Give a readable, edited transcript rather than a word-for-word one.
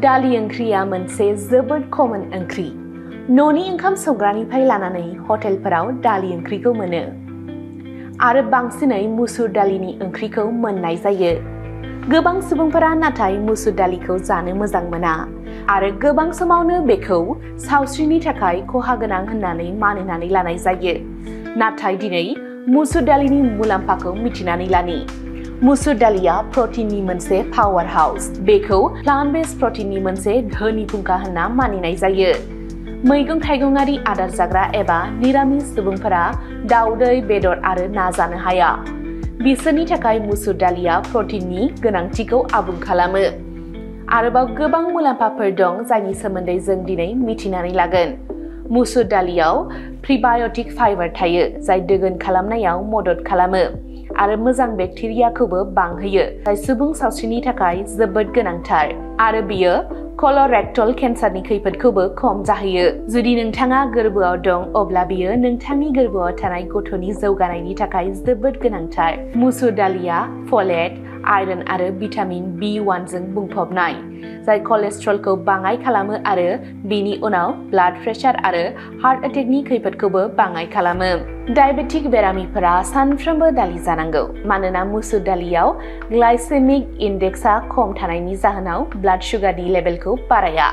दालि ओंख्रिया मोनसे जोबोद कमन ओंख्रि। न'नि ओंखाम संग्रानिफ्राय लानानै हटेलफोराव दालि ओंख्रिखौ मोनो आरो बांसिनै मुसुर दालिनि ओंख्रिखौ मोननाय जायो। गोबां सुबुंफोरा नाथाय मुसुर दालिखौ जानो मोजां मोना आरो गोबां समावनो बेखौ सावस्रिनि थाखाय खहा गोनां होननानै मानिनानै लानाय जायो। नाथाय दिनै मुसुर दालिनि मुलाम्फाखौ मिथिनानै लानि। मुसुर दालिया प्रटिननि मोनसे पावार हाउस। बेखौ प्लान्ट बेस्ड प्रटिननि मोनसे धोनि फुंखा होनना मानिनाय जायो। मैगं थाइगंआरि आदार जाग्रा एबा निरामिस सुबुंफोरा दाउदै, बेदर आरो ना जानो हाया। बिसोरनि थाखाय मुसुर दालिया प्रटिननि गोनांथिखौ आबुं खालामो। आरोबाव गोबां मुलाम्फाफोर दं जायनि सोमोन्दै जों दिनै मिथिनानै लागोन। मुसुर दालियाव प्रिबाय'टिक फाइबार थायो जाय दोगोन खालामनायाव मदद खालामो आरो मोजां बेक्टेरियाखौबो बांहोयो जाय सुबुं सावस्रिनि थाखाय जोबोद गोनांथार आरो बियो कलरेक्टल केन्सारनि खैफोदखौबो खम जाहोयो। जुदि नोंथाङा गोर्बोआव दं अब्ला बियो नोंथांनि गोर्बोआव थानाय गथ'नि जौगानायनि थाखाय जोबोद गोनांथार। मुसुर दालिया फलेट, आयरन आरो भिटामिन B1 जों बुंफबनाय जाय कलेस्ट्रलखौ बाङाइ खालामो आरो बेनि उनाव ब्लाड प्रेसार आरो हार्ट एटेकनि खैफोदखौबो बाङाइ खालामो। डायबेटिक बेरामिफोरा सानफ्रोमबो दालि जानांगौ मानोना मुसुर दालियाव ग्लाइसेमिक इन्डेक्सआ खम थानायनि जाहोनाव ब्लाड सुगारनि लेभेलखौ बाराया।